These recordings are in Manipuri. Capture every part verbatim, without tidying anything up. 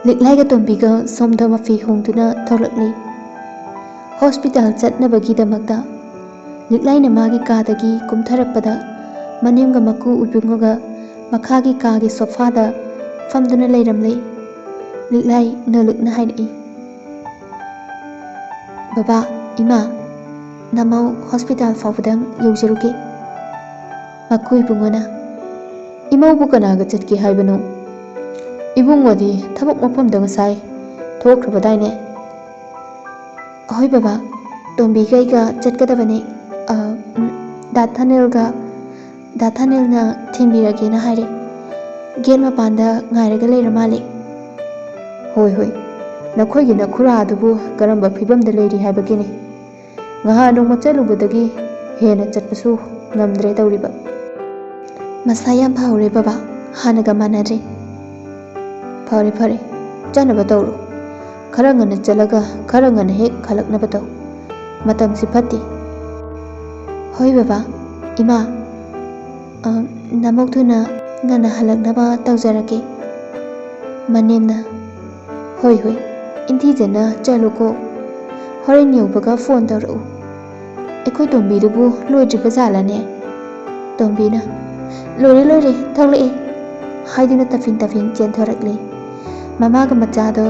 ꯂꯤꯛꯂꯥꯏꯒ ꯇꯣꯝꯕꯤꯒ ꯁꯣꯝꯗ ꯃꯐꯤ ꯍꯣꯡꯗꯨꯅ ꯊꯣꯛꯂꯛꯂꯤ꯫ ꯍꯣꯁꯄꯤꯇꯥꯜ ꯆꯠꯅꯕꯒꯤꯗꯃꯛꯇ ꯂꯤꯛꯂꯥꯏꯅ ꯃꯥꯒꯤ ꯀꯥꯗꯒꯤ ꯀꯨꯝꯊꯔꯛꯄꯗ ꯃꯅꯦꯝꯒ ꯃꯀꯨ ꯏꯕꯨꯡꯉꯣꯒ ꯃꯈꯥꯒꯤ ꯀꯥꯒꯤ ꯁꯣꯐꯥꯗ ꯐꯝꯗꯨꯅ ꯂꯩꯔꯝꯂꯦ꯫ ꯂꯤꯛꯂꯥꯏ ꯅꯣꯂꯨꯛꯅ ꯍꯥꯏꯔꯛꯏ, "ꯕꯕꯥ, ꯏꯃꯥ, ꯅꯃꯧ ꯍꯣꯁꯄꯤꯇꯥꯜ ꯐꯥꯎꯕꯗꯪ ꯌꯧꯖꯔꯨꯒꯦ꯫" ꯃꯀꯨ ꯏꯕꯨꯡꯉꯣꯅ, "ꯏꯃꯧꯕꯨ ꯀꯅꯥꯒ ꯆꯠꯀꯦ ꯍꯥꯏꯕꯅꯣ? ꯏꯕꯨꯡꯉꯣꯗꯤ ꯊꯕꯛ ꯃꯐꯝꯗ ꯉꯁꯥꯏ ꯊꯣꯛꯈ꯭ꯔꯕꯗꯥꯏꯅꯦ?" "ꯍꯣꯏ ꯕꯕꯥ, ꯇꯣꯝꯕꯤꯒ ꯑꯩꯒ ꯆꯠꯀꯗꯕꯅꯦ꯫ ꯑ, ꯎꯝ, ꯗꯥ ꯊꯥꯅꯦꯜꯒ, ꯗꯥ ꯊꯥꯅꯦꯜꯅ ꯊꯤꯟꯕꯤꯔꯒꯦꯅ ꯍꯥꯏꯔꯦ꯫ ꯒꯦꯠ ꯃꯄꯥꯟꯗ ꯉꯥꯏꯔꯒ ꯂꯩꯔ ꯃꯥꯜꯂꯦ꯫" "ꯍꯣꯏ, ꯍꯣꯏ, ꯅꯈꯣꯏꯒꯤ ꯅꯈꯨꯔꯥ ꯑꯗꯨꯕꯨ ꯀꯔꯝꯕ ꯐꯤꯕꯝꯗ ꯂꯩꯔꯤ ꯍꯥꯏꯕꯒꯤꯅꯦ꯫ ꯉꯍꯥꯟ ꯅꯣꯡꯃ ꯆꯠꯂꯨꯕꯗꯒꯤ ꯍꯦꯟꯅ ꯆꯠꯄꯁꯨ ꯉꯝꯗ꯭ꯔꯦ ꯇꯧꯔꯤꯕ꯫" "ꯃꯁꯥ ꯌꯥꯝ ꯐꯍꯧꯔꯦ ꯕꯕꯥ, ꯍꯥꯟꯅꯒ ꯃꯥꯟꯅꯗ꯭ꯔꯦ꯫" "ꯐꯔꯦ, ꯐꯔꯦ, ꯆꯠꯅꯕ ꯇꯧꯔꯣ꯫ ꯈꯔ ꯉꯟꯅ ꯆꯠꯂꯒ ꯈꯔ ꯉꯟꯅ ꯍꯦꯛ ꯍꯜꯂꯛꯅꯕ ꯇꯧ꯫ ꯃꯇꯝꯁꯤ ꯐꯠꯇꯦ꯫" "ꯍꯣꯏ ꯕꯕꯥ꯫ ꯏꯃꯥ, ꯑ, ꯅꯃꯧ ꯊꯨꯅ ꯉꯟꯅ ꯍꯜꯂꯛꯅꯕ ꯇꯧꯖꯔꯒꯦ꯫" ꯃꯅꯦꯝꯅ, "ꯍꯣꯏ, ꯍꯣꯏ, ꯏꯟꯊꯤꯖꯅ ꯆꯠꯂꯨꯀꯣ꯫ ꯍꯣꯔꯦꯟ ꯌꯧꯕꯒ ꯐꯣꯟ ꯇꯧꯔꯛꯎ꯫ ꯑꯩꯈꯣꯏ ꯇꯣꯝꯕꯤꯗꯨꯕꯨ ꯂꯣꯏꯗ꯭ꯔꯤꯕ ꯖꯥꯠꯂꯅꯦ?" ꯇꯣꯝꯕꯤꯅ, "ꯂꯣꯏꯔꯦ, ꯂꯣꯏꯔꯦ, ꯊꯣꯛꯂꯛꯑꯦ" ꯍꯥꯏꯗꯨꯅ ꯇꯐꯤꯡ ꯇꯐꯤꯡ ꯆꯦꯟꯊꯣꯔꯛꯂꯦ꯫ ꯃꯃꯥꯒ ꯃꯆꯥꯗꯣ,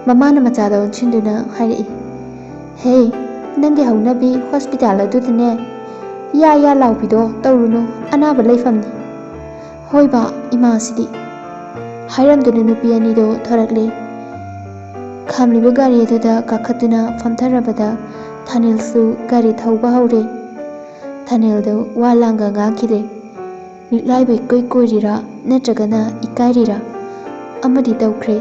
ꯃꯃꯥꯅ ꯃꯆꯥꯗꯣ ꯑꯣꯟꯁꯤꯟꯗꯨꯅ ꯍꯥꯏꯔꯛꯏ, "ꯍꯦ, ꯅꯪꯒꯤ ꯍꯧꯅꯕꯤ ꯍꯣꯁꯄꯤꯇꯥꯜ ꯑꯗꯨꯗꯅꯦ, ꯌꯥ ꯌꯥ ꯂꯥꯎꯕꯤꯗꯣ ꯇꯧꯔꯨꯅꯨ, ꯑꯅꯥꯕ ꯂꯩꯐꯝꯅꯤ꯫" "ꯍꯣꯏꯕ, ꯏꯃꯥꯁꯤꯗꯤ꯫" ꯍꯥꯏꯔꯝꯗꯨꯅ ꯅꯨꯄꯤ ꯑꯅꯤꯗꯣ ꯊꯣꯔꯛꯂꯦ꯫ ꯈꯥꯝꯂꯤꯕ ꯒꯥꯔꯤ ꯑꯗꯨꯗ ꯀꯥꯈꯠꯇꯨꯅ ꯐꯝꯊꯔꯕꯗ ꯊꯥꯅꯤꯜꯁꯨ ꯒꯥꯔꯤ ꯊꯧꯕ ꯍꯧꯔꯦ꯫ ꯊꯥꯅꯤꯜꯗꯣ ꯋꯥ ꯂꯥꯡꯒ ꯉꯥꯡꯈꯤꯗꯦ꯫ ꯂꯤꯛꯂꯥꯏꯕꯨ ꯏꯀꯣꯏ ꯀꯣꯏꯔꯤꯔꯥ ꯅꯠꯇ꯭ꯔꯒꯅ ꯏꯀꯥꯏꯔꯤꯔꯥ ꯑꯃꯗꯤ ꯇꯧꯈ꯭ꯔꯦ꯫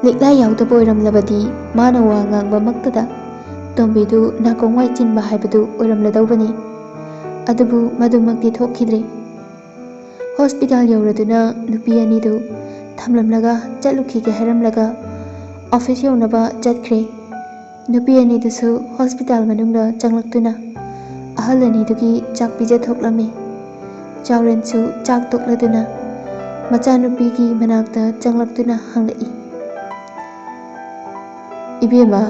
ꯂꯤꯛꯂꯥꯏ ꯌꯥꯎꯗꯕ ꯑꯣꯏꯔꯝꯂꯕꯗꯤ ꯃꯥꯅ ꯋꯥ ꯉꯥꯡꯕꯃꯛꯇꯗ ꯇꯣꯝꯕꯤꯗꯨ ꯅꯥꯀꯣꯡ ꯋꯥꯏ ꯆꯤꯟꯕ ꯍꯥꯏꯕꯗꯨ ꯑꯣꯏꯔꯝꯂꯗꯧꯕꯅꯤ꯫ ꯑꯗꯨꯕꯨ ꯃꯗꯨꯃꯛꯇꯤ ꯊꯣꯛꯈꯤꯗ꯭ꯔꯦ꯫ ꯍꯣꯁꯄꯤꯇꯥꯜ ꯌꯧꯔꯗꯨꯅ ꯅꯨꯄꯤ ꯑꯅꯤꯗꯨ ꯊꯝꯂꯝꯂꯒ ꯆꯠꯂꯨꯈꯤꯒꯦ ꯍꯥꯏꯔꯝꯂꯒ ꯑꯣꯐꯤꯁ ꯌꯧꯅꯕ ꯆꯠꯈ꯭ꯔꯦ꯫ ꯅꯨꯄꯤ ꯑꯅꯤꯗꯨꯁꯨ ꯍꯣꯁꯄꯤꯇꯥꯜ ꯃꯅꯨꯡꯗ ꯆꯪꯂꯛꯇꯨꯅ ꯑꯍꯜ ꯑꯅꯤꯗꯨꯒꯤ ꯆꯥꯛ ꯄꯤꯖꯊꯣꯛꯂꯝꯃꯤ꯫ ꯆꯥꯎꯔꯦꯟꯁꯨ ꯆꯥꯛ ꯇꯣꯛꯂꯗꯨꯅ ꯃꯆꯥꯅꯨꯄꯤꯒꯤ ꯃꯅꯥꯛꯇ ꯆꯪꯂꯛꯇꯨꯅ ꯍꯪꯂꯛꯏ, "ꯏꯕꯦꯝꯃ,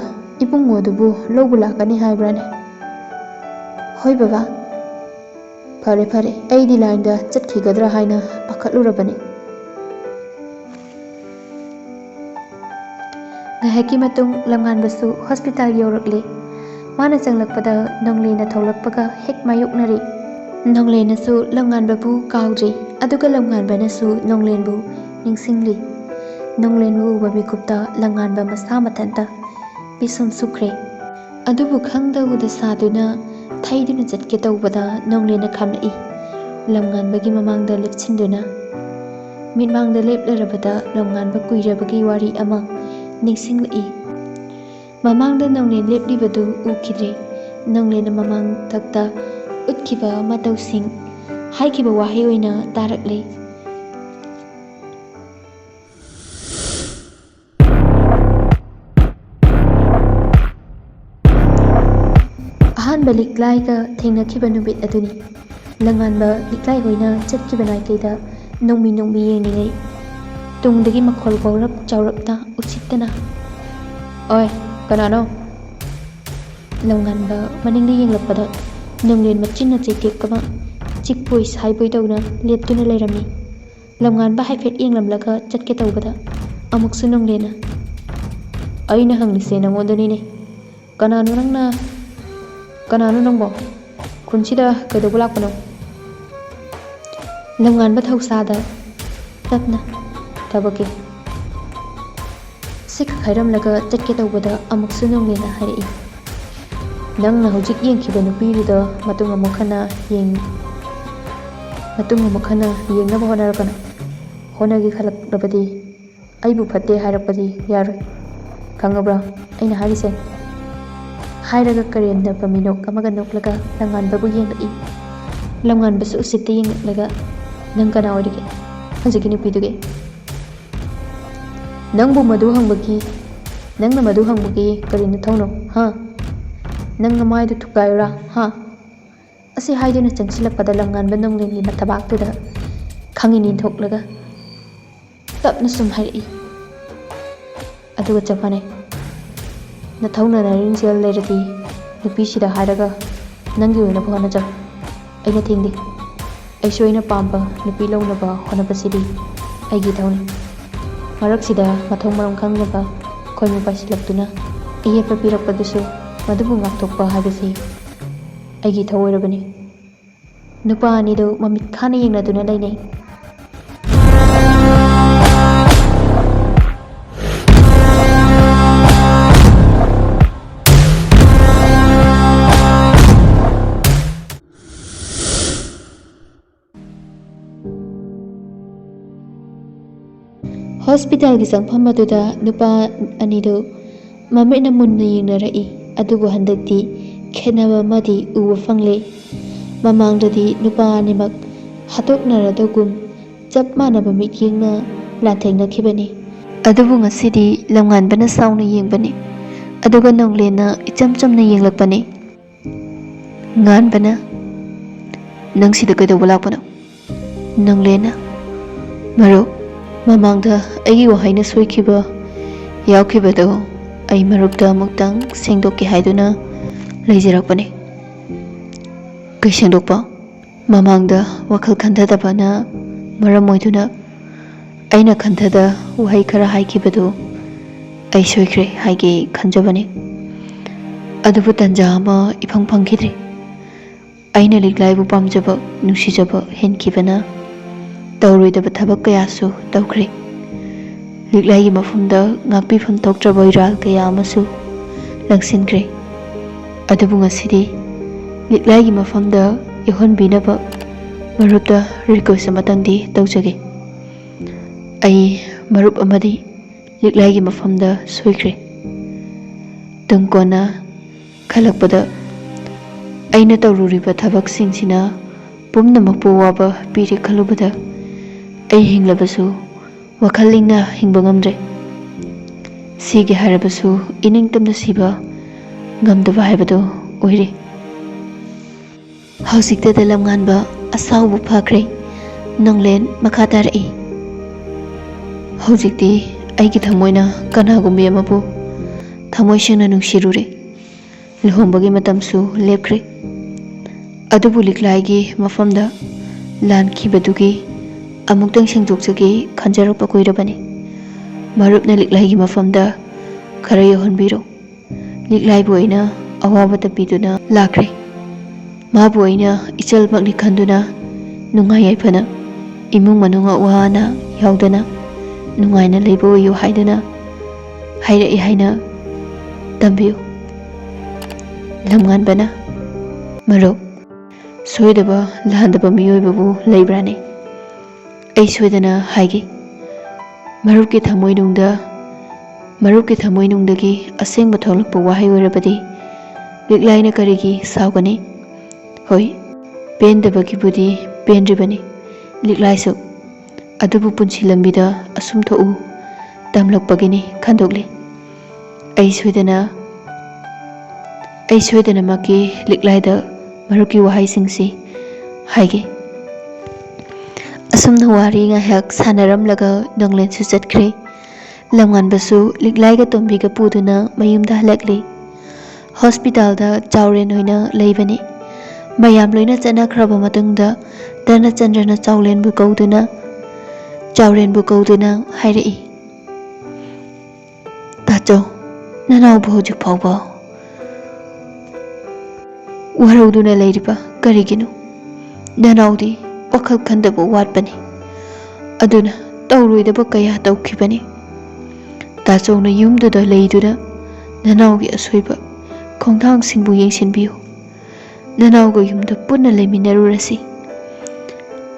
ꯏꯕꯨꯡꯉꯣ ꯑꯗꯨꯕꯨ ꯂꯧꯕ ꯂꯥꯛꯀꯅꯤ ꯍꯥꯏꯕ꯭ꯔꯥꯅꯦ?" "ꯍꯣꯏ ꯕꯕꯥ꯫" "ꯐꯔꯦ ꯐꯔꯦ, ꯑꯩꯗꯤ ꯂꯥꯏꯟꯗ ꯆꯠꯈꯤꯒꯗ꯭ꯔꯥ ꯍꯥꯏꯅ ꯄꯥꯈꯠꯂꯨꯔꯕꯅꯤ꯫" ꯉꯥꯏꯍꯥꯛꯀꯤ ꯃꯇꯨꯡ ꯂꯝꯉꯥꯟꯕꯁꯨ ꯍꯣꯁꯄꯤꯇꯥꯜ ꯌꯧꯔꯛꯂꯦ꯫ ꯃꯥꯅ ꯆꯪꯂꯛꯄꯗ ꯅꯣꯡꯂꯦꯟꯅ ꯊꯣꯛꯂꯛꯄꯒ ꯍꯦꯛ ꯃꯥꯌꯣꯛꯅꯔꯦ꯫ ꯅꯣꯡꯂꯦꯟꯅꯁꯨ ꯂꯝꯉꯥꯟꯕꯕꯨ ꯀꯥꯎꯗ꯭ꯔꯦ, ꯑꯗꯨꯒ ꯂꯝꯉꯥꯟꯕꯅꯁꯨ ꯅꯣꯡꯂꯦꯟꯕꯨ ꯅꯤꯡꯁꯤꯡꯂꯤ꯫ ꯅꯣꯡꯂꯦꯟꯕꯨ ꯎꯕ ꯃꯤꯀꯨꯞꯇ ꯂꯝꯉꯥꯟꯕ ꯃꯁꯥ ꯃꯊꯟꯇ ꯄꯤꯁꯨꯝ ꯁꯨꯈ꯭ꯔꯦ꯫ ꯑꯗꯨꯕꯨ ꯈꯪꯗ ꯎꯗ ꯁꯥꯗꯨꯅ ꯊꯩꯗꯨꯅ ꯆꯠꯀꯦ ꯇꯧꯕꯗ ꯅꯣꯡꯂꯦꯟꯅ ꯈꯥꯝꯂꯛꯏ꯫ ꯂꯝꯉꯥꯟꯕꯒꯤ ꯃꯃꯥꯡꯗ ꯂꯦꯞꯁꯤꯟꯗꯨꯅ ꯃꯤꯠꯃꯥꯡꯗ ꯂꯦꯞꯂꯔꯕꯗ ꯂꯝꯉꯥꯟꯕ ꯀꯨꯏꯔꯕꯒꯤ ꯋꯥꯔꯤ ꯑꯃ ꯅꯤꯡꯁꯤꯡꯂꯛꯏ꯫ ꯃꯃꯥꯡꯗ ꯅꯣꯡꯂꯦꯟ ꯂꯦꯞꯂꯤꯕꯗꯨ ꯎꯈꯤꯗ꯭ꯔꯦ꯫ ꯅꯣꯡꯂꯦꯟꯅ ꯃꯃꯥꯡꯊꯛꯇ ꯎꯠꯈꯤꯕ ꯃꯇꯧꯁꯤꯡ, ꯍꯥꯏꯈꯤꯕ ꯋꯥꯍꯩ ꯑꯣꯏꯅ ꯇꯥꯔꯛꯂꯦ꯫ ꯑꯍꯥꯟꯕ ꯂꯤꯛꯂꯥꯏꯒ ꯊꯦꯡꯅꯈꯤꯕ ꯅꯨꯃꯤꯠ ꯑꯗꯨꯅꯤ꯫ ꯂꯝꯉꯥꯟꯕ ꯂꯤꯛꯂꯥꯏ ꯍꯣꯏꯅ ꯆꯠꯈꯤꯕ ꯅꯥꯏꯀꯩꯗ ꯅꯣꯡꯃꯤ ꯅꯣꯡꯃꯤ ꯌꯦꯡꯂꯤꯉꯩ, ꯇꯨꯡꯗꯒꯤ ꯃꯈꯣꯜ ꯄꯧꯔꯞ ꯆꯥꯎꯔꯞꯅ ꯎꯁꯤꯠꯇꯅ, "ꯑꯣꯏ, ꯀꯅꯥꯅꯣ?" ꯂꯝꯉꯥꯟꯕ ꯃꯅꯤꯡꯗ ꯌꯦꯡꯂꯛꯄꯗ ꯅꯣꯡꯂꯦꯟ ꯃꯆꯤꯟꯅ ꯆꯩꯇꯦꯛ ꯑꯃ ꯆꯤꯛꯄꯣꯏ ꯁꯥꯏꯕꯣꯏ ꯇꯧꯅ ꯂꯦꯞꯇꯨꯅ ꯂꯩꯔꯝꯃꯤ꯫ ꯂꯝꯉꯥꯟꯕ ꯍꯥꯏꯐꯦꯠ ꯌꯦꯡꯂꯝꯂꯒ ꯆꯠꯀꯦ ꯇꯧꯕꯗ ꯑꯃꯨꯛꯁꯨ ꯅꯣꯡꯂꯦꯟꯅ, "ꯑꯩꯅ ꯍꯪꯂꯤꯁꯦ ꯅꯉꯣꯟꯗꯅꯤꯅꯦ꯫ ꯀꯅꯥꯅꯣ ꯅꯪꯅ, ꯀꯅꯥꯅꯣ ꯅꯪꯕꯣ? ꯈꯨꯟꯁꯤꯗ ꯀꯩꯗꯧꯕ ꯂꯥꯛꯄꯅꯣ?" ꯂꯝꯉꯥꯟꯕ ꯊꯧꯁꯥꯗ ꯇꯞꯅ, "ꯊꯕꯛꯀꯤ" ꯁꯤꯈꯛ ꯍꯥꯏꯔꯝꯂꯒ ꯆꯠꯀꯦ ꯇꯧꯕꯗ ꯑꯃꯨꯛꯁꯨ ꯅꯣꯡꯂꯦꯟꯅ ꯍꯥꯏꯔꯛꯏ, "ꯅꯪꯅ ꯍꯧꯖꯤꯛ ꯌꯦꯡꯈꯤꯕ ꯅꯨꯄꯤꯗꯨꯗ ꯃꯇꯨꯡ ꯑꯃꯨꯛ ꯍꯟꯅ ꯌꯦꯡ-, ꯃꯇꯨꯡ ꯑꯃꯨꯛ ꯍꯟꯅ ꯌꯦꯡꯅꯕ ꯍꯣꯠꯅꯔꯛꯀꯅꯨ꯫ ꯍꯣꯠꯅꯒꯦ ꯈꯜꯂꯛꯂꯕꯗꯤ ꯑꯩꯕꯨ ꯐꯠꯇꯦ ꯍꯥꯏꯔꯛꯄꯗꯤ ꯌꯥꯔꯣꯏ꯫ ꯈꯪꯉꯕ꯭ꯔꯥ ꯑꯩꯅ ꯍꯥꯏꯔꯤꯁꯦ?" ꯍꯥꯏꯔꯒ ꯀꯔꯦꯝꯅꯕ ꯃꯤꯅꯣꯛ ꯑꯃꯒ ꯅꯣꯛꯂꯒ ꯂꯝꯉꯥꯟꯕꯕꯨ ꯌꯦꯡꯂꯛꯏ꯫ ꯂꯝꯉꯥꯟꯕꯁꯨ ꯎꯁꯤꯠꯇ ꯌꯦꯡꯂꯛꯂꯒ, "ꯅꯪ ꯀꯅꯥ ꯑꯣꯏꯔꯤꯒꯦ? ꯍꯧꯖꯤꯛꯀꯤ ꯅꯨꯄꯤꯗꯨꯒꯤ?" "ꯅꯪꯕꯨ ꯃꯗꯨ ꯍꯪꯕꯒꯤ, ꯅꯪꯅ ꯃꯗꯨ ꯍꯪꯕꯒꯤ ꯀꯔꯤ ꯅꯊꯧꯅꯣ, ꯍꯥ? ꯅꯪ ꯅꯃꯥꯏꯗꯨ ꯊꯨꯒꯥꯏꯌꯨꯔꯥ, ꯍꯥ?" ꯑꯁꯤ ꯍꯥꯏꯗꯨꯅ ꯆꯪꯁꯤꯜꯂꯛꯄꯗ ꯂꯝꯉꯥꯟꯕ ꯅꯣꯡꯂꯦꯟꯒꯤ ꯃꯊꯕꯥꯛꯇꯨꯗ ꯈꯪꯏꯅꯤ ꯊꯣꯛꯂꯒ ꯇꯞꯅ ꯁꯨꯝ ꯍꯥꯏꯔꯛꯏ꯫ ꯑꯗꯨꯒ ꯆꯞ ꯃꯥꯟꯅꯩ꯫ ꯅꯊꯧꯅ ꯅꯔꯤꯡꯖꯦꯜ ꯂꯩꯔꯗꯤ ꯅꯨꯄꯤꯁꯤꯗ ꯍꯥꯏꯔꯒ ꯅꯪꯒꯤ ꯑꯣꯏꯅꯕ ꯍꯣꯠꯅꯖꯧ꯫ ꯑꯩꯅ ꯊꯤꯡꯗꯦ꯫ ꯑꯩꯁꯨ ꯑꯩꯅ ꯄꯥꯝꯕ ꯅꯨꯄꯤ ꯂꯧꯅꯕ ꯍꯣꯠꯅꯕꯁꯤꯗꯤ ꯑꯩꯒꯤ ꯏꯊꯧꯅꯤ꯫ ꯃꯔꯛꯁꯤꯗ ꯃꯊꯣꯡ ꯃꯔꯝ ꯈꯪꯗꯅ ꯈꯣꯏꯃꯨ ꯄꯥꯏꯁꯤꯜꯂꯛꯇꯨꯅ ꯑꯌꯦꯠꯄ ꯄꯤꯔꯛꯄꯗꯨꯁꯨ ꯃꯗꯨꯕꯨ ꯉꯥꯛꯊꯣꯛꯄ ꯍꯥꯏꯕꯁꯤ ꯑꯩꯒꯤ ꯏꯊꯧ ꯑꯣꯏꯔꯕꯅꯤ꯫ ꯅꯨꯄꯥ ꯑꯅꯤꯗꯨ ꯃꯃꯤꯠ ꯈꯥꯅ ꯌꯦꯡꯅꯗꯨꯅ ꯂꯩꯅꯩ꯫ ꯍꯣꯁꯄꯤꯇꯥꯜꯒꯤ ꯆꯪꯐꯝ ꯑꯗꯨꯗ ꯅꯨꯄꯥ ꯑꯅꯤꯗꯨ ꯃꯃꯤꯠꯅ ꯃꯨꯟꯅ ꯌꯦꯡꯅꯔꯛꯏ꯫ ꯑꯗꯨꯕꯨ ꯍꯟꯗꯛꯇꯤ ꯈꯦꯠꯅꯕ ꯑꯃꯗꯤ ꯎꯕ ꯐꯪꯂꯦ꯫ ꯃꯃꯥꯡꯗꯗꯤ ꯅꯨꯄꯥ ꯑꯅꯤꯃꯛ ꯍꯥꯠꯇꯣꯛꯅꯔꯗꯧꯒꯨꯝ ꯆꯞ ꯃꯥꯟꯅꯕ ꯃꯤꯠꯌꯦꯡꯅ ꯂꯥꯟꯊꯦꯡꯅꯈꯤꯕꯅꯤ꯫ ꯑꯗꯨꯕꯨ ꯉꯁꯤꯗꯤ ꯂꯝꯉꯥꯟꯕꯅ ꯁꯥꯎꯅ ꯌꯦꯡꯕꯅꯤ, ꯑꯗꯨꯒ ꯅꯣꯡꯂꯦꯟꯅ ꯏꯆꯝ ꯆꯝꯅ ꯌꯦꯡꯂꯛꯄꯅꯤ꯫ ꯉꯥꯟꯕꯅ, "ꯅꯪ ꯁꯤꯗ ꯀꯩꯗꯧꯕ ꯂꯥꯛꯄꯅꯣ?" ꯅꯣꯡꯂꯦꯟꯅ, "ꯃꯔꯨꯞ, ꯃꯃꯥꯡꯗ ꯑꯩꯒꯤ ꯋꯥꯍꯩꯅ ꯁꯣꯏꯈꯤꯕ ꯌꯥꯎꯈꯤꯕꯗꯣ ꯑꯩ ꯃꯔꯨꯞꯇ ꯑꯃꯨꯛꯇꯪ ꯁꯦꯡꯗꯣꯛꯀꯦ ꯍꯥꯏꯗꯨꯅ ꯂꯩꯖꯔꯛꯄꯅꯤ꯫" "ꯀꯩ ꯁꯦꯡꯗꯣꯛꯄ?" "ꯃꯃꯥꯡꯗ ꯋꯥꯈꯜ ꯈꯟꯊꯗꯕꯅ ꯃꯔꯝ ꯑꯣꯏꯗꯨꯅ ꯑꯩꯅ ꯈꯟꯊꯗ ꯋꯥꯍꯩ ꯈꯔ ꯍꯥꯏꯈꯤꯕꯗꯨ ꯑꯩ ꯁꯣꯏꯈ꯭ꯔꯦ ꯍꯥꯏꯒꯦ ꯈꯟꯖꯕꯅꯤ꯫ ꯑꯗꯨꯕꯨ ꯇꯟꯖꯥ ꯑꯃ ꯏꯐꯪ ꯐꯪꯈꯤꯗ꯭ꯔꯤ꯫ ꯑꯩꯅ ꯂꯤꯛꯂꯥꯏꯕꯨ ꯄꯥꯝꯖꯕ, ꯅꯨꯡꯁꯤꯖꯕ ꯍꯦꯟꯈꯤꯕꯅ ꯇꯧꯔꯣꯏꯗꯕ ꯊꯕꯛ ꯀꯌꯥꯁꯨ ꯇꯧꯈ꯭ꯔꯦ꯫ ꯂꯤꯛꯂꯥꯏꯒꯤ ꯃꯐꯝꯗ ꯉꯥꯛꯄꯤꯐꯝ ꯊꯣꯛꯇ꯭ꯔꯕ ꯏꯔꯥꯜ ꯀꯌꯥ ꯑꯃꯁꯨ ꯂꯪꯁꯤꯟꯈ꯭ꯔꯦ꯫ ꯑꯗꯨꯕꯨ ꯉꯁꯤꯗꯤ ꯂꯤꯛꯂꯥꯏꯒꯤ ꯃꯐꯝꯗ ꯌꯧꯍꯟꯕꯤꯅꯕ ꯃꯔꯨꯞꯇ ꯔꯤꯀ꯭ꯋꯦꯁ ꯑꯃꯇꯪꯗꯤ ꯇꯧꯖꯒꯦ꯫ ꯑꯩ ꯃꯔꯨꯞ ꯑꯃꯗꯤ ꯂꯤꯛꯂꯥꯏꯒꯤ ꯃꯐꯝꯗ ꯁꯣꯏꯈ꯭ꯔꯦ꯫ ꯇꯨꯡ ꯀꯣꯟꯅ ꯈꯜꯂꯛꯄꯗ ꯑꯩꯅ ꯇꯧꯔꯨꯔꯤꯕ ꯊꯕꯛꯁꯤꯡꯁꯤꯅ ꯄꯨꯝꯅꯃꯛꯄꯨ ꯑꯋꯥꯕ ꯄꯤꯔꯦ ꯈꯜꯂꯨꯕꯗ ꯑꯩ ꯍꯤꯡꯂꯕꯁꯨ ꯋꯥꯈꯜ ꯏꯪꯅ ꯍꯤꯡꯕ ꯉꯝꯗ꯭ꯔꯦ꯫ ꯁꯤꯒꯦ ꯍꯥꯏꯔꯕꯁꯨ ꯏꯅꯤꯡꯇꯝꯅ ꯁꯤꯕ ꯉꯝꯗꯕ ꯍꯥꯏꯕꯗꯨ ꯑꯣꯏꯔꯦ꯫ ꯍꯧꯖꯤꯛꯇꯗ ꯂꯝꯉꯥꯟꯕ ꯑꯁꯥꯎꯕ ꯐꯈ꯭ꯔꯦ꯫ ꯅꯣꯡꯂꯦꯟ ꯃꯈꯥ ꯇꯥꯔꯛꯏ꯫ ꯍꯧꯖꯤꯛꯇꯤ ꯑꯩꯒꯤ ꯊꯃꯣꯏꯅ ꯀꯅꯥꯒꯨꯝꯕꯤ ꯑꯃꯕꯨ ꯊꯃꯣꯏ ꯁꯦꯡꯅ ꯅꯨꯡꯁꯤꯔꯨꯔꯦ꯫ ꯂꯨꯍꯣꯡꯕꯒꯤ ꯃꯇꯝꯁꯨ ꯂꯦꯞꯈ꯭ꯔꯦ꯫ ꯑꯗꯨꯕꯨ ꯂꯤꯛꯂꯥꯏꯒꯤ ꯃꯐꯝꯗ ꯂꯥꯟꯈꯤꯕꯗꯨꯒꯤ ꯑꯃꯨꯛꯇꯪ ꯁꯦꯡꯗꯣꯛꯆꯒꯦ ꯈꯟꯖꯔꯛꯄ ꯀꯨꯏꯔꯕꯅꯤ꯫ ꯃꯔꯨꯞꯅ ꯂꯤꯛꯂꯥꯏꯒꯤ ꯃꯐꯝꯗ ꯈꯔ ꯌꯧꯍꯟꯕꯤꯔꯣ꯫ ꯂꯤꯛꯂꯥꯏꯕꯨ ꯑꯩꯅ ꯑꯋꯥꯕ ꯇꯝꯕꯤꯗꯨꯅ ꯂꯥꯛꯈ꯭ꯔꯦ꯫ ꯃꯥꯕꯨ ꯑꯩꯅ ꯏꯆꯜꯃꯛꯅꯤ ꯈꯟꯗꯨꯅ ꯅꯨꯡꯉꯥꯏ ꯌꯥꯏꯐꯅ ꯏꯃꯨꯡ ꯃꯅꯨꯡ ꯑꯋꯥ ꯑꯅꯥ ꯌꯥꯎꯗꯅ ꯅꯨꯡꯉꯥꯏꯅ ꯂꯩꯕ ꯑꯣꯏꯌꯨ ꯍꯥꯏꯗꯨꯅ ꯍꯥꯏꯔꯛꯏ ꯍꯥꯏꯅ ꯇꯝꯕꯤꯌꯨ꯫ ꯂꯝꯉꯥꯟꯕꯅ, ꯃꯔꯨꯞ, ꯁꯣꯏꯗꯕ ꯂꯥꯟꯗꯕ ꯃꯤꯑꯣꯏꯕꯕꯨ ꯂꯩꯕ꯭ꯔꯥꯅꯦ? ꯑꯩ ꯁꯣꯏꯗꯅ ꯍꯥꯏꯒꯦ꯫ ꯃꯔꯨꯞꯀꯤ ꯊꯃꯣꯏꯅꯨꯡꯗ, ꯃꯔꯨꯞꯀꯤ ꯊꯃꯣꯏꯅꯨꯡꯗꯒꯤ ꯑꯁꯦꯡꯕ ꯊꯣꯛꯂꯛꯄ ꯋꯥꯍꯩ ꯑꯣꯏꯔꯕꯗꯤ ꯂꯤꯛꯂꯥꯏꯅ ꯀꯔꯤꯒꯤ ꯁꯥꯎꯒꯅꯤ? ꯍꯣꯏ, ꯄꯦꯟꯗꯕꯒꯤꯕꯨꯗꯤ ꯄꯦꯟꯗ꯭ꯔꯤꯕꯅꯤ ꯂꯤꯛꯂꯥꯏꯁꯨ꯫ ꯑꯗꯨꯕꯨ ꯄꯨꯟꯁꯤ ꯂꯝꯕꯤꯗ ꯑꯁꯨꯝ ꯊꯣꯛꯎ ꯇꯝꯂꯛꯄꯒꯤꯅꯤ ꯈꯟꯗꯣꯛꯂꯤ꯫ ꯑꯩ ꯁꯣꯏꯗꯅ, ꯑꯩ ꯁꯣꯏꯗꯅꯃꯛꯀꯤ ꯂꯤꯛꯂꯥꯏꯗ ꯃꯔꯨꯞꯀꯤ ꯋꯥꯍꯩꯁꯤꯡꯁꯤ ꯍꯥꯏꯒꯦ꯫ ꯑꯁꯨꯝꯅ ꯋꯥꯔꯤ ꯉꯥꯏꯍꯥꯛ ꯁꯥꯟꯅꯔꯝꯂꯒ ꯅꯣꯡꯂꯦꯟꯁꯨ ꯆꯠꯈ꯭ꯔꯦ꯫ ꯂꯝꯉꯥꯟꯕꯁꯨ ꯂꯤꯛꯂꯥꯏꯒ ꯇꯣꯝꯕꯤꯒ ꯄꯨꯗꯨꯅ ꯃꯌꯨꯝꯗ ꯍꯜꯂꯛꯂꯤ꯫ ꯍꯣꯁꯄꯤꯇꯥꯜꯗ ꯆꯥꯎꯔꯦꯟ ꯑꯣꯏꯅ ꯂꯩꯕꯅꯤ꯫ ꯃꯌꯥꯝ ꯂꯣꯏꯅ ꯆꯠꯅꯈ꯭ꯔꯕ ꯃꯇꯨꯡꯗ ꯙꯅꯆꯟꯗ꯭ꯔꯅ ꯆꯥꯎꯔꯦꯟꯕꯨ ꯀꯧꯗꯨꯅ, ꯆꯥꯎꯔꯦꯟꯕꯨ ꯀꯧꯗꯨꯅ ꯍꯥꯏꯔꯛꯏ, "ꯇꯥꯆꯧ, ꯅꯅꯥꯎꯕꯨ ꯍꯧꯖꯤꯛ ꯐꯥꯎꯕ ꯋꯥꯔꯧꯗꯨꯅ ꯂꯩꯔꯤꯕ ꯀꯔꯤꯒꯤꯅꯣ? ꯅꯅꯥꯎꯗꯤ ꯋꯥꯈꯜ ꯈꯟꯗꯕ ꯋꯥꯠꯄꯅꯤ꯫ ꯑꯗꯨꯅ ꯇꯧꯔꯣꯏꯗꯕ ꯀꯌꯥ ꯇꯧꯈꯤꯕꯅꯤ꯫ ꯇꯥꯆꯧꯅ ꯌꯨꯝꯗꯨꯗ ꯂꯩꯗꯨꯅ ꯅꯅꯥꯎꯒꯤ ꯑꯁꯣꯏꯕ ꯈꯣꯡꯊꯥꯡꯁꯤꯡꯕꯨ ꯌꯦꯡꯁꯤꯟꯕꯤꯌꯨ꯫ ꯅꯅꯥꯎꯒ ꯌꯨꯝꯗ ꯄꯨꯟꯅ ꯂꯩꯃꯤꯟꯅꯔꯨꯔꯁꯤ꯫"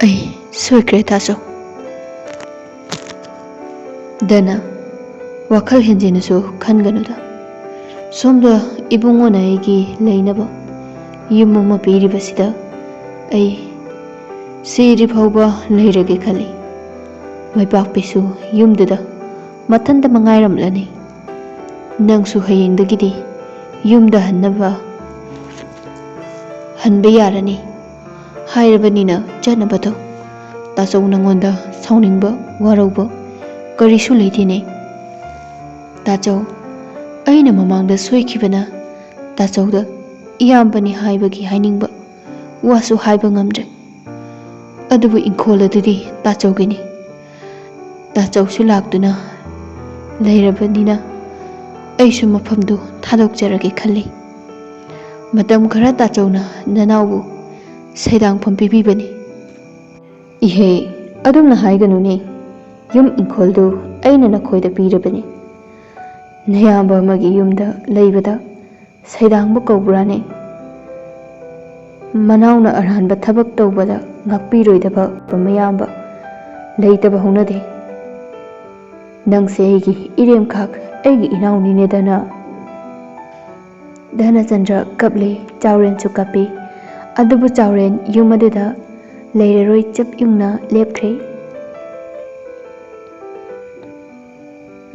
"ꯑꯩ ꯁꯣꯏꯈ꯭ꯔꯦ ꯇꯥꯆꯧ꯫" ꯙꯅ, ꯋꯥꯈꯜ ꯍꯦꯟꯖꯤꯟꯅꯁꯨ ꯈꯟꯒꯅꯨꯗ꯫ ꯁꯣꯝꯗ ꯏꯕꯨꯡꯉꯣꯅ ꯑꯩꯒꯤ ꯂꯩꯅꯕ ꯌꯨꯝ ꯑꯃ ꯄꯤꯔꯤꯕꯁꯤꯗ ꯑꯩ ꯁꯤꯗ꯭ꯔꯤ ꯐꯥꯎꯕ ꯂꯩꯔꯒꯦ ꯈꯜꯂꯤ꯫ ꯃꯥꯏꯄꯥꯛꯄꯤꯁꯨ ꯌꯨꯝꯗꯨꯗ ꯃꯊꯟꯇ ꯃꯉꯥꯏꯔꯝꯂꯅꯤ꯫ ꯅꯪꯁꯨ ꯍꯌꯦꯡꯗꯒꯤꯗꯤ ꯌꯨꯝꯗ ꯍꯟꯅꯕ ꯍꯟꯕ ꯌꯥꯔꯅꯤ꯫ ꯍꯥꯏꯔꯕꯅꯤꯅ ꯆꯠꯅꯕꯗꯣ꯫ ꯇꯥꯆꯧ, ꯅꯉꯣꯟꯗ ꯁꯥꯎꯅꯤꯡꯕ, ꯋꯥꯔꯧꯕ ꯀꯔꯤꯁꯨ ꯂꯩꯇꯦꯅꯦ꯫ ꯇꯥꯆꯧ, ꯑꯩꯅ ꯃꯃꯥꯡꯗ ꯁꯣꯏꯈꯤꯕꯅ ꯇꯥꯆꯧꯗ ꯏꯌꯥꯝꯕꯅꯤ ꯍꯥꯏꯕꯒꯤ ꯍꯥꯏꯅꯤꯡꯕ ꯋꯥꯁꯨ ꯍꯥꯏꯕ ꯉꯝꯗ꯭ꯔꯦ꯫ ꯑꯗꯨꯕꯨ ꯏꯪꯈꯣꯜ ꯑꯗꯨꯗꯤ ꯇꯥꯆꯧꯒꯤꯅꯤ꯫ ꯇꯥꯆꯧꯁꯨ ꯂꯥꯛꯇꯨꯅ ꯂꯩꯔꯕꯅꯤꯅ ꯑꯩꯁꯨ ꯃꯐꯝꯗꯨ ꯊꯥꯗꯣꯛꯆꯔꯒꯦ ꯈꯜꯂꯤ꯫ ꯃꯇꯝ ꯈꯔ ꯇꯥꯆꯧꯅ ꯅꯅꯥꯎꯕꯨ ꯁꯩꯗꯥꯡꯐꯝ ꯄꯤꯕꯤꯕꯅꯤ꯫ ꯏꯍꯦ, ꯑꯗꯨꯝꯅ ꯍꯥꯏꯒꯅꯨꯅꯦ꯫ ꯌꯨꯝ ꯏꯪꯈꯣꯜꯗꯨ ꯑꯩꯅ ꯅꯈꯣꯏꯗ ꯄꯤꯔꯕꯅꯤ꯫ ꯅꯌꯥꯝꯕ ꯑꯃꯒꯤ ꯌꯨꯝꯗ ꯂꯩꯕꯗ ꯁꯩꯗꯥꯡꯕ ꯀꯧꯕ꯭ꯔꯥꯅꯦ? ꯃꯅꯥꯎꯅ ꯑꯔꯥꯟꯕ ꯊꯕꯛ ꯇꯧꯕꯗ ꯉꯥꯛꯄꯤꯔꯣꯏꯗꯕ ꯃꯌꯥꯝꯕ ꯂꯩꯇꯕ ꯍꯧꯅꯗꯦ꯫ ꯅꯪꯁꯦ ꯑꯩꯒꯤ ꯏꯔꯦꯝꯈꯥꯛ, ꯑꯩꯒꯤ ꯏꯅꯥꯎꯅꯤꯅꯦꯗꯅ꯫ ꯙꯅꯆꯟꯗ꯭ꯔ ꯀꯞꯂꯦ, ꯆꯥꯎꯔꯦꯟꯁꯨ ꯀꯞꯄꯤ꯫ ꯑꯗꯨꯕꯨ ꯆꯥꯎꯔꯦꯟ ꯌꯨꯝ ꯑꯗꯨꯗ ꯂꯩꯔꯔꯣꯏ, ꯆꯞ ꯌꯨꯡꯅ ꯂꯦꯞꯈ꯭ꯔꯦ꯫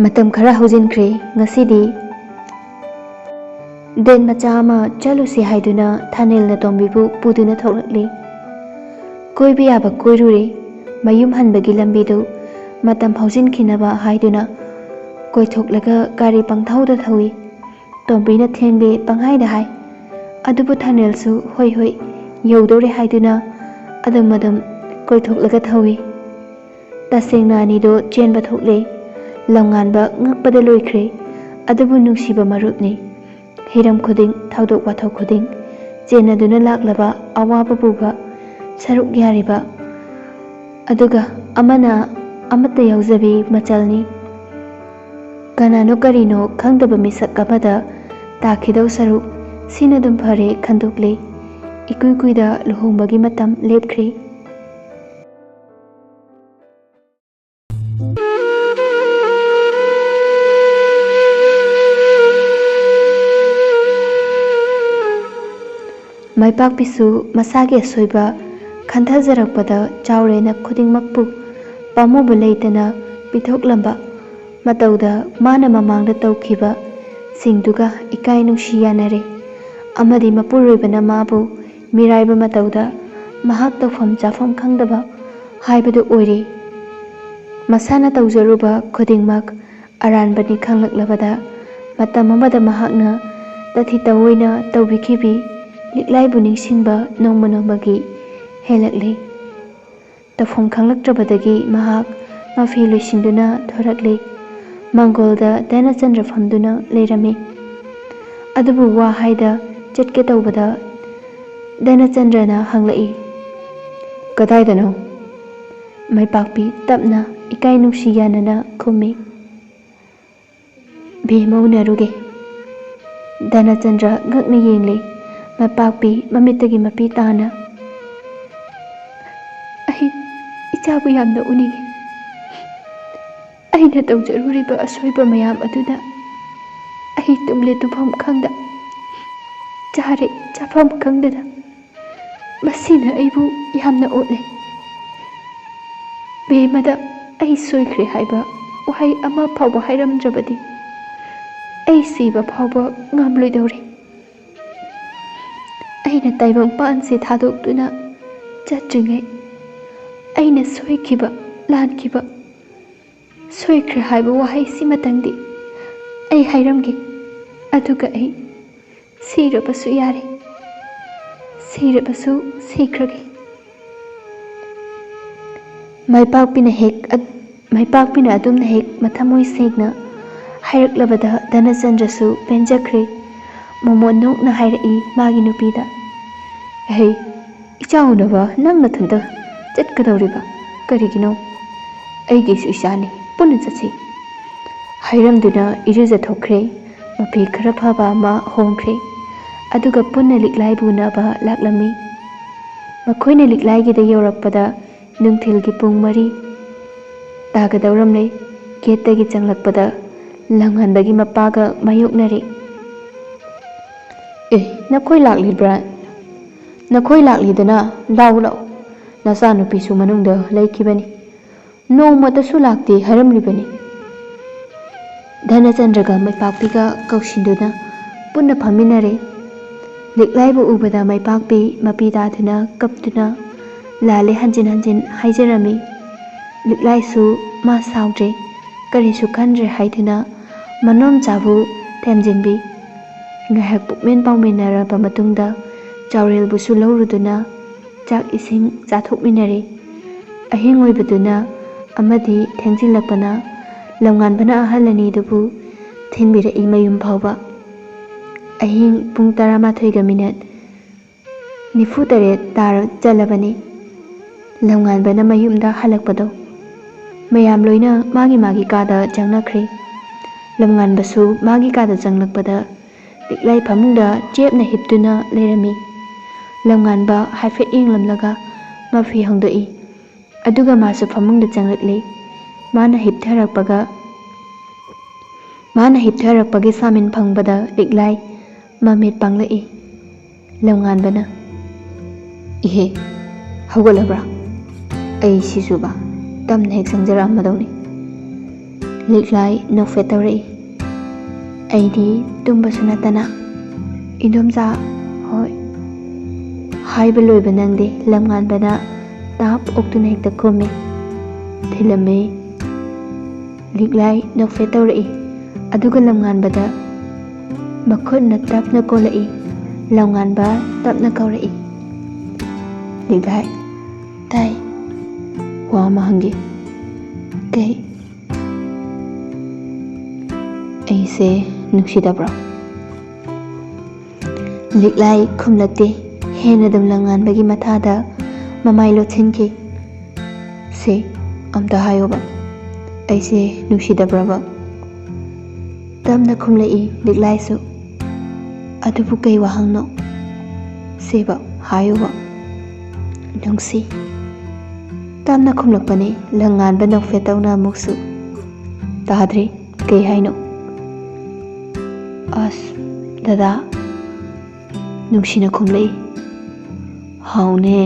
ꯃꯇꯝ ꯈꯔ ꯍꯧꯖꯤꯟꯈ꯭ꯔꯦ꯫ ꯉꯁꯤꯗꯤ ꯗꯦꯠ ꯃꯆꯥ ꯑꯃ ꯆꯠꯂꯨꯁꯤ ꯍꯥꯏꯗꯨꯅ ꯊꯥꯅꯦꯜꯅ ꯇꯣꯝꯕꯤꯕꯨ ꯄꯨꯗꯨꯅ ꯊꯣꯛꯂꯛꯂꯤ꯫ ꯀꯣꯏꯕ ꯌꯥꯕ ꯀꯣꯏꯔꯨꯔꯦ꯫ ꯃꯌꯨꯝ ꯍꯟꯕꯒꯤ ꯂꯝꯕꯤꯗꯨ ꯃꯇꯝ ꯍꯧꯖꯤꯟꯈꯤꯅꯕ ꯍꯥꯏꯗꯨꯅ ꯀꯣꯏꯊꯣꯛꯂꯒ ꯒꯥꯔꯤ ꯄꯪꯊꯧꯗ ꯊꯧꯏ꯫ ꯇꯣꯝꯕꯤꯅ ꯊꯦꯡꯂꯦ ꯄꯪꯍꯥꯏꯗ ꯍꯥꯏ꯫ ꯑꯗꯨꯕꯨ ꯊꯥꯅꯦꯜꯁꯨ "ꯍꯣꯏ, ꯍꯣꯏ, ꯌꯧꯗꯧꯔꯦ" ꯍꯥꯏꯗꯨꯅ ꯑꯗꯨꯝ ꯑꯗꯨꯝ ꯀꯣꯏꯊꯣꯛꯂꯒ ꯊꯧꯏ꯫ ꯇꯁꯦꯡꯅ ꯑꯅꯤꯗꯣ ꯆꯦꯟꯕ ꯊꯣꯛꯂꯦ꯫ ꯂꯝꯉꯥꯟꯕ ꯉꯛꯄꯗ ꯂꯣꯏꯈ꯭ꯔꯦ꯫ ꯑꯗꯨꯕꯨ ꯅꯨꯡꯁꯤꯕ ꯃꯔꯨꯞꯅꯤ꯫ ꯍꯤꯔꯝ ꯈꯨꯗꯤꯡ, ꯊꯧꯗꯣꯛ ꯋꯥꯊꯣꯛ ꯈꯨꯗꯤꯡ ꯆꯦꯟꯅꯗꯨꯅ ꯂꯥꯛꯂꯕ, ꯑꯋꯥꯕ ꯄꯨꯕ ꯁꯔꯨꯛ ꯌꯥꯔꯤꯕ, ꯑꯗꯨꯒ ꯑꯃꯅ ꯑꯃꯠꯇ ꯌꯥꯎꯖꯕꯤ ꯃꯆꯜꯅꯤ꯫ ꯀꯅꯥꯅꯣ ꯀꯔꯤꯅꯣ ꯈꯪꯗꯕ ꯃꯤꯁꯛ ꯑꯃꯗ ꯇꯥꯈꯤꯗꯧ ꯁꯔꯨꯛ ꯁꯤꯅ ꯑꯗꯨꯝ ꯐꯔꯦ ꯈꯟꯗꯣꯛꯂꯦ꯫ ꯏꯀꯨꯏ ꯀꯨꯏꯗ ꯂꯨꯍꯣꯡꯕꯒꯤ ꯃꯇꯝ ꯂꯦꯞꯈ꯭ꯔꯦ꯫ ꯃꯥꯏꯄꯥꯛꯄꯤꯁꯨ ꯃꯁꯥꯒꯤ ꯑꯁꯣꯏꯕ ꯈꯟꯊꯖꯔꯛꯄꯗ ꯆꯥꯎꯔꯦꯅ ꯈꯨꯗꯤꯡꯃꯛꯄꯨ ꯄꯥꯝꯃꯨꯕ ꯂꯩꯇꯅ ꯄꯤꯊꯣꯛꯂꯝꯕ ꯃꯇꯧꯗ ꯃꯥꯅ ꯃꯃꯥꯡꯗ ꯇꯧꯈꯤꯕꯁꯤꯡꯗꯨꯒ ꯏꯀꯥꯏ ꯅꯨꯡꯁꯤ ꯌꯥꯅꯔꯦ꯫ ꯑꯃꯗꯤ ꯃꯄꯨꯔꯣꯏꯕꯅ ꯃꯥꯕꯨ ꯃꯤꯔꯥꯏꯕ ꯃꯇꯧꯗ ꯃꯍꯥꯛ ꯇꯧꯐꯝ ꯆꯥꯐꯝ ꯈꯪꯗꯕ ꯍꯥꯏꯕꯗꯨ ꯑꯣꯏꯔꯦ꯫ ꯃꯁꯥꯅ ꯇꯧꯖꯔꯨꯕ ꯈꯨꯗꯤꯡꯃꯛ ꯑꯔꯥꯟꯕꯅꯤ ꯈꯪꯂꯛꯂꯕꯗ ꯃꯇꯝ ꯑꯃꯗ ꯃꯍꯥꯛꯅ ꯇꯊꯤ ꯇꯑꯣꯏꯅ ꯇꯧꯕꯤꯈꯤꯕꯤ ꯂꯤꯛꯂꯥꯏꯕꯨ ꯅꯤꯡꯁꯤꯡꯕ ꯅꯣꯡꯃ ꯅꯣꯡꯃꯒꯤ ꯍꯦꯜꯂꯛꯂꯤ꯫ ꯇꯧꯐꯝ ꯈꯪꯂꯛꯇ꯭ꯔꯕꯗꯒꯤ ꯃꯍꯥꯛ ꯃꯐꯤ ꯂꯣꯏꯁꯤꯟꯗꯨꯅ ꯊꯣꯔꯛꯂꯤ꯫ ꯃꯪꯒꯣꯜꯗ ꯙꯅꯆꯟꯗ꯭ꯔ ꯐꯝꯗꯨꯅ ꯂꯩꯔꯝꯃꯤ꯫ ꯑꯗꯨꯕꯨ ꯋꯥ ꯍꯥꯏꯗ ꯆꯠꯀꯦ ꯇꯧꯕꯗ ꯙꯅꯆꯟꯗ꯭ꯔꯅ ꯍꯪꯂꯛꯏ, "ꯀꯗꯥꯏꯗꯅꯣ?" ꯃꯥꯏꯄꯥꯛꯄꯤ ꯇꯞꯅ ꯏꯀꯥꯏ ꯅꯨꯡꯁꯤ ꯌꯥꯅꯅ ꯈꯨꯝꯃꯤ, "ꯕꯦꯝꯃ ꯎꯅꯔꯨꯒꯦ꯫" ꯙꯅꯆꯟꯗ꯭ꯔ ꯉꯛꯅ ꯌꯦꯡꯂꯤ꯫ ꯃꯥꯏꯄꯥꯛꯄꯤ ꯃꯃꯤꯠꯇꯒꯤ ꯃꯄꯤ ꯇꯥꯅ, "ꯑꯩ ꯏꯆꯥꯕꯨ ꯌꯥꯝꯅ ꯎꯅꯤꯡꯏ꯫ ꯑꯩꯅ ꯇꯧꯖꯔꯨꯔꯤꯕ ꯑꯁꯣꯏꯕ ꯃꯌꯥꯝ ꯑꯗꯨꯅ ꯑꯩ ꯇꯨꯝꯂꯦ ꯇꯨꯝꯐꯝ ꯈꯪꯗ, ꯆꯥꯔꯦ ꯆꯥꯐꯝ ꯈꯪꯗꯅ, ꯃꯁꯤꯅ ꯑꯩꯕꯨ ꯌꯥꯝꯅ ꯑꯣꯠꯂꯦ꯫ ꯕꯦꯝꯃꯗ ꯑꯩ ꯁꯣꯏꯈ꯭ꯔꯦ ꯍꯥꯏꯕ ꯋꯥꯍꯩ ꯑꯃ ꯐꯥꯎꯕ ꯍꯥꯏꯔꯝꯗ꯭ꯔꯕꯗꯤ ꯑꯩ ꯁꯤꯕ ꯐꯥꯎꯕ ꯉꯝꯂꯣꯏꯗꯧꯔꯦ꯫ ꯑꯩꯅ ꯇꯥꯏꯕꯪ ꯄꯥꯟꯁꯦ ꯊꯥꯗꯣꯛꯇꯨꯅ ꯆꯠꯇ꯭ꯔꯤꯉꯩ ꯑꯩꯅ ꯁꯣꯏꯈꯤꯕ, ꯂꯥꯟꯈꯤꯕ, ꯁꯣꯏꯈ꯭ꯔꯦ ꯍꯥꯏꯕ ꯋꯥꯍꯩꯁꯤꯃꯇꯪꯗꯤ ꯑꯩ ꯍꯥꯏꯔꯝꯒꯦ꯫ ꯑꯗꯨꯒ ꯑꯩ ꯁꯤꯔꯕꯁꯨ ꯌꯥꯔꯦ, ꯁꯤꯔꯕꯁꯨ ꯁꯤꯈ꯭ꯔꯒꯦ꯫" ꯃꯥꯏꯄꯥꯛꯄꯤꯅ ꯍꯦꯛ ꯑꯠ-, ꯃꯥꯏꯄꯥꯛꯄꯤꯅ ꯑꯗꯨꯝꯅ ꯍꯦꯛ ꯃꯊꯃꯣꯏ ꯁꯦꯡꯅ ꯍꯥꯏꯔꯛꯂꯕꯗ ꯙꯅꯆꯟꯗ꯭ꯔꯁꯨ ꯄꯦꯟꯖꯈ꯭ꯔꯦ꯫ ꯃꯣꯃꯣꯟ ꯅꯣꯛꯅ ꯍꯥꯏꯔꯛꯏ ꯃꯥꯒꯤ ꯅꯨꯄꯤꯗ, "ꯍꯩ, ꯏꯆꯥ ꯎꯅꯕ ꯅꯪ ꯅꯊꯟꯇ ꯆꯠꯀꯗꯧꯔꯤꯕ ꯀꯔꯤꯒꯤꯅꯣ? ꯑꯩꯒꯤꯁꯨ ꯏꯆꯥꯅꯤ, ꯄꯨꯟꯅ ꯆꯠꯁꯤ꯫" ꯍꯥꯏꯔꯝꯗꯨꯅ ꯏꯔꯨꯖꯊꯣꯛꯈ꯭ꯔꯦ꯫ ꯃꯐꯤ ꯈꯔ ꯐꯕ ꯑꯃ ꯍꯣꯡꯈ꯭ꯔꯦ꯫ ꯑꯗꯨꯒ ꯄꯨꯟꯅ ꯂꯤꯛꯂꯥꯏꯕꯨ ꯎꯅꯕ ꯂꯥꯛꯂꯝꯃꯤ꯫ ꯃꯈꯣꯏꯅ ꯂꯤꯛꯂꯥꯏꯒꯤꯗ ꯌꯧꯔꯛꯄꯗ ꯅꯨꯡꯊꯤꯜꯒꯤ ꯄꯨꯡ ꯃꯔꯤ ꯇꯥꯒꯗꯧꯔꯝꯂꯦ꯫ ꯒꯦꯠꯇꯒꯤ ꯆꯪꯂꯛꯄꯗ ꯂꯝꯉꯥꯟꯕꯒꯤ ꯃꯄꯥꯒ ꯃꯥꯌꯣꯛꯅꯔꯦ꯫ "ꯑꯦ, ꯅꯈꯣꯏ ꯂꯥꯛꯂꯤꯕ꯭ꯔꯥ? "ꯅꯈꯣꯏ ꯂꯥꯛꯂꯤꯗꯅ, ꯂꯥꯎ ꯂꯥꯎ, ꯅꯆꯥꯅꯨꯄꯤꯁꯨ ꯃꯅꯨꯡꯗ ꯂꯩꯈꯤꯕꯅꯤ, ꯅꯣꯡꯃꯇꯁꯨ ꯂꯥꯛꯇꯦ ꯍꯥꯏꯔꯝꯂꯤꯕꯅꯤ"꯫ ꯙꯅꯆꯟꯗ꯭ꯔꯒ ꯃꯩꯄꯥꯛꯄꯤꯒ ꯀꯧꯁꯤꯟꯗꯨꯅ ꯄꯨꯟꯅ ꯐꯝꯃꯤꯟꯅꯔꯦ꯫ ꯂꯤꯛꯂꯥꯏꯕꯨ ꯎꯕꯗ ꯃꯩꯄꯥꯛꯄꯤ ꯃꯄꯤ ꯇꯥꯗꯨꯅ ꯀꯞꯇꯨꯅ ꯂꯥꯜꯂꯦ ꯍꯟꯖꯤꯟ ꯍꯟꯖꯤꯟ ꯍꯥꯏꯖꯔꯝꯃꯤ꯫ ꯂꯤꯛꯂꯥꯏꯁꯨ ꯃꯥ ꯁꯥꯎꯗ꯭ꯔꯦ, ꯀꯔꯤꯁꯨ ꯈꯟꯗ꯭ꯔꯦ ꯍꯥꯏꯗꯨꯅ ꯃꯅꯣꯝꯆꯥꯕꯨ ꯊꯦꯝꯖꯤꯟꯕꯤ꯫ ꯉꯥꯏꯍꯥꯛ ꯄꯨꯛꯃꯦꯟ ꯄꯥꯎꯃꯤꯟꯅꯔꯕ ꯃꯇꯨꯡꯗ ꯆꯥꯎꯔꯦꯜꯕꯨꯁꯨ ꯂꯧꯔꯨꯗꯨꯅ ꯆꯥꯛ ꯏꯁꯤꯡ ꯆꯥꯊꯣꯛꯃꯤꯟꯅꯔꯦ꯫ ꯑꯍꯤꯡ ꯑꯣꯏꯕꯗꯨꯅ ꯑꯃꯗꯤ ꯊꯦꯡꯖꯤꯜꯂꯛꯄꯅ ꯂꯝꯉꯥꯟꯕꯅ ꯑꯍꯜ ꯑꯅꯤꯗꯨꯕꯨ ꯊꯤꯟꯕꯤꯔꯛꯏ ꯃꯌꯨꯝ ꯐꯥꯎꯕ꯫ ꯑꯍꯤꯡ ꯄꯨꯡ ꯇꯔꯥꯃꯥꯊꯣꯏꯒ ꯃꯤꯅꯠ ꯅꯤꯐꯨ ꯇꯔꯦꯠ ꯇꯥꯔ ꯆꯠꯂꯕꯅꯤ꯫ ꯂꯝꯉꯥꯟꯕꯅ ꯃꯌꯨꯝꯗ ꯍꯜꯂꯛꯄꯗꯣ꯫ ꯃꯌꯥꯝ ꯂꯣꯏꯅ ꯃꯥꯒꯤ ꯃꯥꯒꯤ ꯀꯥꯗ ꯆꯪꯅꯈ꯭ꯔꯦ꯫ ꯂꯝꯉꯥꯟꯕꯁꯨ ꯃꯥꯒꯤ ꯀꯥꯗ ꯆꯪꯂꯛꯄꯗ ꯂꯤꯛꯂꯥꯏ ꯐꯃꯨꯡꯗ ꯆꯦꯞꯅ ꯍꯤꯞꯇꯨꯅ ꯂꯩꯔꯝꯃꯤ꯫ ꯂꯝꯉꯥꯟꯕ ꯍꯥꯏꯐꯦꯠ ꯌꯦꯡꯂꯝꯂꯒ ꯃꯐꯤ ꯍꯣꯡꯗꯣꯛꯏ꯫ ꯑꯗꯨꯒ ꯃꯥꯁꯨ ꯐꯃꯨꯡꯗ ꯆꯪꯂꯛꯂꯦ꯫ ꯃꯥꯅ ꯍꯤꯞꯊꯔꯛꯄꯒ, ꯃꯥꯅ ꯍꯤꯞꯊꯔꯛꯄꯒꯤ ꯁꯥꯃꯤꯟ ꯐꯪꯕꯗ ꯂꯤꯛꯂꯥꯏ ꯃꯃꯤꯠ ꯄꯥꯡꯂꯛꯏ꯫ ꯂꯝꯉꯥꯟꯕꯅ, "ꯏꯍꯦ, ꯍꯧꯒꯠꯂꯕ꯭ꯔꯥ? ꯑꯩ ꯁꯤꯁꯨꯕ ꯇꯝꯅ ꯍꯦꯛ ꯆꯪꯖꯔꯛꯑꯝꯃꯗꯧꯅꯤ"꯫ ꯂꯤꯛꯂꯥꯏ ꯅꯣꯛꯐꯦꯠ ꯇꯧꯔꯛꯏ꯫ "ꯑꯩꯗꯤ ꯇꯨꯝꯕꯁꯨ ꯅꯠꯇꯅ"꯫ "ꯏꯟꯗꯣꯝꯆꯥ ꯍꯣꯏ"꯫ ꯍꯥꯏꯕ ꯂꯣꯏꯕ ꯅꯪꯗꯦ, ꯂꯝꯉꯥꯟꯕꯅ ꯇꯥꯞ ꯑꯣꯛꯇꯨꯅ ꯍꯦꯛꯇ ꯈꯨꯝꯃꯤ꯫ "ꯊꯤꯜꯂꯝꯃꯦ"꯫ ꯂꯤꯛꯂꯥꯏ ꯅꯣꯛꯐꯦꯠ ꯇꯧꯔꯛꯏ꯫ ꯑꯗꯨꯒ ꯂꯝꯉꯥꯟꯕꯗ ꯃꯈꯨꯠꯅ ꯇꯞꯅ ꯀꯣꯜꯂꯛꯏ꯫ ꯂꯝꯉꯥꯟꯕ ꯇꯞꯅ ꯀꯧꯔꯛꯏ꯫ ꯂꯤꯛꯂꯥꯏ, "ꯇꯥꯏ꯫ ꯋꯥ ꯑꯃ ꯍꯪꯒꯦ"꯫ "ꯀꯩ?" "ꯑꯩꯁꯦ ꯅꯨꯡꯁꯤꯗꯕ꯭ꯔꯣ?" ꯂꯤꯛꯂꯥꯏ ꯈꯨꯝꯂꯛꯇꯦ꯫ ꯍꯦꯟꯅ ꯑꯗꯨꯝ ꯂꯝꯉꯥꯟꯕꯒꯤ ꯃꯊꯥꯗ ꯃꯃꯥꯏ ꯂꯣꯠꯁꯤꯟꯈꯤ꯫ "ꯁꯦ, ꯑꯝꯇ ꯍꯥꯏꯌꯣꯕ, ꯑꯩꯁꯦ ꯅꯨꯡꯁꯤꯗꯕ꯭ꯔꯕ?" ꯇꯞꯅ ꯈꯨꯝꯂꯛꯏ ꯂꯤꯛꯂꯥꯏꯁꯨ꯫ "ꯑꯗꯨꯕꯨ ꯀꯩ ꯋꯥꯍꯪꯅꯣ? ꯁꯦꯕ, ꯍꯥꯏꯌꯨꯕ"꯫ "ꯅꯨꯡꯁꯤ"꯫ ꯇꯞꯅ ꯈꯨꯝꯂꯛꯄꯅꯤ ꯂꯝꯉꯥꯟꯕ ꯅꯣꯛꯐꯦꯠ ꯇꯧꯅ ꯑꯃꯨꯛꯁꯨ꯫ "ꯇꯥꯗ꯭ꯔꯦ, ꯀꯩ ꯍꯥꯏꯅꯣ?" "ꯑꯁ, ꯗꯗꯥ"꯫ ꯅꯨꯡꯁꯤꯅ ꯈꯨꯝꯂꯛꯏ꯫ ꯍꯥꯎꯅꯦ꯫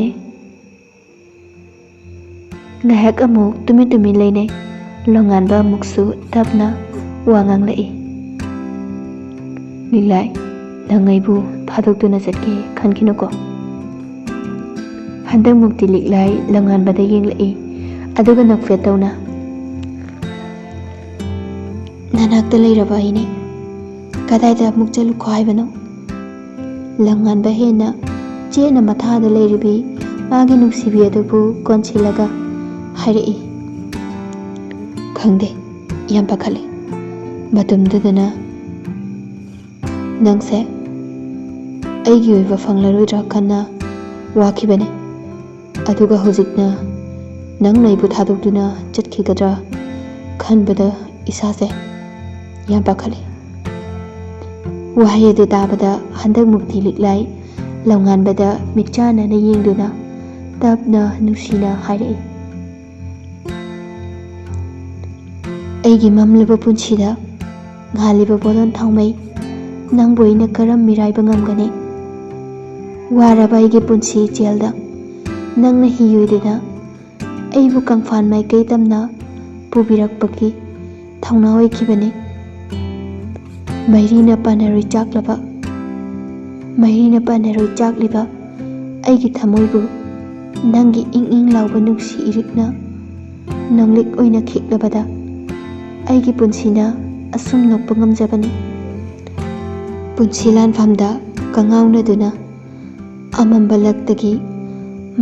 ꯉꯥꯏꯍꯥꯛ ꯑꯃꯨꯛ ꯇꯨꯃꯤꯟ ꯇꯨꯃꯤꯟ ꯂꯩꯅꯩ꯫ ꯂꯣꯡꯉꯥꯟꯕ ꯑꯃꯨꯛꯁꯨ ꯇꯞꯅ ꯋꯥ ꯉꯥꯡꯂꯛꯏ꯫ "ꯂꯤꯛꯂꯥꯏ, ꯅꯪ ꯑꯩꯕꯨ ꯊꯥꯗꯣꯛꯇꯨꯅ ꯆꯠꯀꯦ ꯈꯟꯈꯤꯅꯨꯀꯣ?" ꯍꯟꯗꯛꯃꯨꯛꯇꯤ ꯂꯤꯛꯂꯥꯏ ꯂꯣꯡꯉꯥꯟꯕꯗ ꯌꯦꯡꯂꯛꯏ, ꯑꯗꯨꯒ ꯅꯣꯛꯐꯦꯠ ꯇꯧꯅ, "ꯅꯅꯥꯛꯇ ꯂꯩꯔꯕ ꯑꯩꯅꯦ꯫ ꯀꯗꯥꯏꯗ ꯑꯃꯨꯛ ꯆꯠꯂꯨꯈꯣ ꯍꯥꯏꯕꯅꯣ?" ꯂꯣꯡꯉꯥꯟꯕ ꯍꯦꯟꯅ ꯆꯦꯠꯅ ꯃꯊꯥꯗ ꯂꯩꯔꯤꯕꯤ ꯃꯥꯒꯤ ꯅꯨꯡꯁꯤꯕꯤ ꯑꯗꯨꯕꯨ ꯀꯣꯟꯁꯤꯜꯂꯒ ꯍꯥꯏꯔꯛꯏ, "ꯈꯪꯗꯦ, ꯌꯥꯝ ꯄꯥꯈꯠꯂꯤ꯫ ꯃꯇꯝꯗꯨꯗꯅ ꯅꯪꯁꯦ ꯑꯩꯒꯤ ꯑꯣꯏꯕ ꯐꯪꯂꯔꯣꯏꯗ꯭ꯔꯥ ꯈꯟꯅ ꯋꯥꯈꯤꯕꯅꯦ꯫ ꯑꯗꯨꯒ ꯍꯧꯖꯤꯛꯅ ꯅꯪꯅ ꯑꯩꯕꯨ ꯊꯥꯗꯣꯛꯇꯨꯅ ꯆꯠꯈꯤꯒꯗ꯭ꯔꯥ ꯈꯟꯕꯗ ꯏꯁꯥꯁꯦ ꯌꯥꯝ ꯄꯥꯈꯠꯂꯤ꯫" ꯋꯥꯍꯩ ꯑꯗꯨ ꯇꯥꯕꯗ ꯍꯟꯗꯛꯃꯨꯛꯇꯤ ꯂꯤꯛꯂꯥꯏ ꯂꯣꯡꯉꯥꯟꯕꯗ ꯃꯤꯠꯆꯥꯟꯅꯅ ꯌꯦꯡꯗꯨꯅ ꯇꯞꯅ ꯅꯨꯡꯁꯤꯅ ꯍꯥꯏꯔꯛꯏ, "ꯑꯩꯒꯤ ꯃꯝꯂꯕ ꯄꯨꯟꯁꯤꯗ ꯉꯥꯜꯂꯤꯕ ꯕꯣꯂꯣꯟ ꯊꯥꯎꯃꯩ, ꯅꯪꯕꯨ ꯑꯩꯅ ꯀꯔꯝ ꯃꯤꯔꯥꯏꯕ ꯉꯝꯒꯅꯤ? ꯋꯥꯔꯕ ꯑꯩꯒꯤ ꯄꯨꯟꯁꯤ ꯏꯆꯦꯜꯗ ꯅꯪꯅ ꯍꯤ ꯑꯣꯏꯗꯨꯅ ꯑꯩꯕꯨ ꯀꯪꯐꯥꯟ ꯃꯥꯏꯀꯩ ꯇꯝꯅ ꯄꯨꯕꯤꯔꯛꯄꯒꯤ ꯊꯧꯅꯥ ꯑꯣꯏꯈꯤꯕꯅꯤ꯫ ꯃꯩꯔꯤꯅ ꯄꯥꯟꯅꯔꯣꯏ ꯆꯥꯛꯂꯕ, ꯃꯩꯔꯤꯅ ꯄꯥꯟꯅꯔꯣꯏ ꯆꯥꯛꯂꯤꯕ ꯑꯩꯒꯤ ꯊꯃꯣꯏꯕꯨ ꯅꯪꯒꯤ ꯏꯪ ꯏꯪ ꯂꯥꯎꯕ ꯅꯨꯡꯁꯤ ꯏꯔꯤꯛꯅ ꯅꯣꯡꯂꯤꯛ ꯑꯣꯏꯅ ꯈꯤꯛꯂꯕꯗ ꯑꯩꯒꯤ ꯄꯨꯟꯁꯤꯅ ꯑꯁꯨꯝ ꯅꯣꯛꯄ ꯉꯝꯖꯕꯅꯤ꯫ ꯄꯨꯟꯁꯤ ꯂꯥꯟꯐꯝꯗ ꯀꯉꯥꯎꯅꯗꯨꯅ ꯑꯃꯝꯕ ꯂꯛꯇꯒꯤ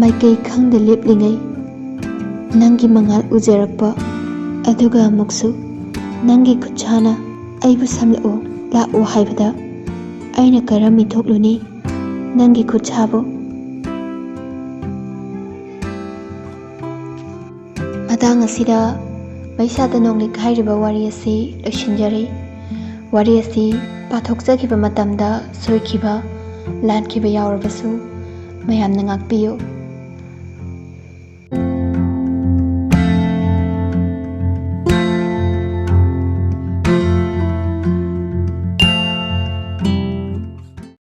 ꯃꯥꯏꯀꯩ ꯈꯪꯗ ꯂꯦꯞꯂꯤꯉꯩ ꯅꯪꯒꯤ ꯃꯉꯥꯜ ꯎꯖꯔꯛꯄ, ꯑꯗꯨꯒ ꯑꯃꯨꯛꯁꯨ ꯅꯪꯒꯤ ꯈꯨꯠꯁꯥꯅ ꯑꯩꯕꯨ ꯁꯝꯂꯛꯑꯣ, ꯂꯥꯛꯑꯣ ꯍꯥꯏꯕꯗ ꯑꯩꯅ ꯀꯔꯝ ꯏꯟꯊꯣꯛꯂꯨꯅꯤ ꯅꯪꯒꯤ ꯈꯨꯠꯁꯥꯕꯨ?" ꯃꯇꯥꯡ ꯑꯁꯤꯗ ꯃꯩꯁꯥꯗ ꯅꯣꯡꯂꯤꯛ ꯍꯥꯏꯔꯤꯕ ꯋꯥꯔꯤ ꯑꯁꯤ ꯂꯣꯏꯁꯤꯟꯖꯔꯦ꯫ ꯋꯥꯔꯤ ꯑꯁꯤ ꯄꯥꯊꯣꯛꯆꯈꯤꯕ ꯃꯇꯝꯗ ꯁꯣꯏꯈꯤꯕ, ꯂꯥꯟꯈꯤꯕ ꯌꯥꯎꯔꯕꯁꯨ ꯃꯌꯥꯝꯅ ꯉꯥꯛꯄꯤꯌꯨ꯫